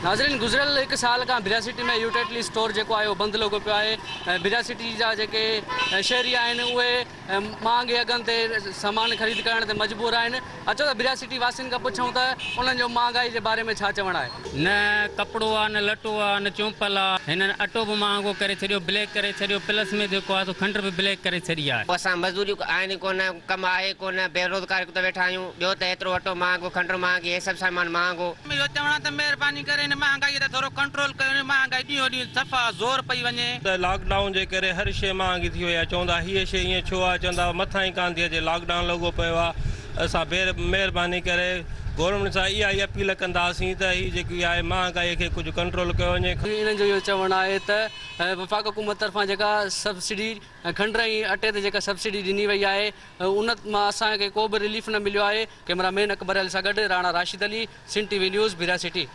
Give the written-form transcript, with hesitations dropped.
ناظرين گذريل هڪ سال کان ڀريا سٽي ۾ يوٽيٽلي اسٽور جيڪو آهي اهو بند لڳو پيو آهي ۽ ڀريا سٽي جا جيڪي شهري آهن اهي مهانگي اگهن تي سامان خريد ڪرڻ تي مجبور آهن، اچو ته ڀريا سٽي واسين کان پڇون ته انهن جو مهانگائي جي باري ۾ ڇا چوڻ آهي. نه ڪپڙو آ نه لٽو آ نه چونپل آ. هنن اٽو به مهانگو ڪري ڇڏيو بليڪ ڪري ڇڏيو پلس ۾ جيڪو آ سو کنڊ به بليڪ ڪري ڇڏي آ. اسان مزدوريون آهن ئي ڪونه ڪم آهي ڪونه بيروزگار هڪ ته ويٺا آهيون ٻيو ته ايترو اٽو مهانگو کنڊ مهانگي هي سڀ سامان مهانگو. اهو چوڻ آ ته مهرباني ڪري هن مهانگائي تي ٿورو ڪنٽرول ڪيو وڃي مهانگائي ڏينهون ڏينهن صفا زور پئي وڃي. ته لاڪ ڊائون جي ڪري هر شيء مهانگي ٿي وئي آهي چوندا هيء شيء ائين ڇو آهي چوندا مٿان ئي ڪانه ٿي اچي لاڪ ڊائون لڳو پيو آهي اسان مهرباني ڪري گورنمينٽ سان اها ئي اپيل ڪنداسين ته هي جيڪي آهي مهانگائي کي ڪجهه ڪنٽرول ڪيو وڃي. انهن جو اهو چوڻ آهي ته وفاق حڪومت طرفان جيڪا سبسڊي کنڊ ۽ اٽي تي جيڪا سبسڊي ڏني وئي آهي ان مان اسان کي ڪو به رليف نه مليو آهي ڪئميرا مين اڪبر علي سان گڏ Rana Rashid Ali, Sindh T V news, Bhiria city.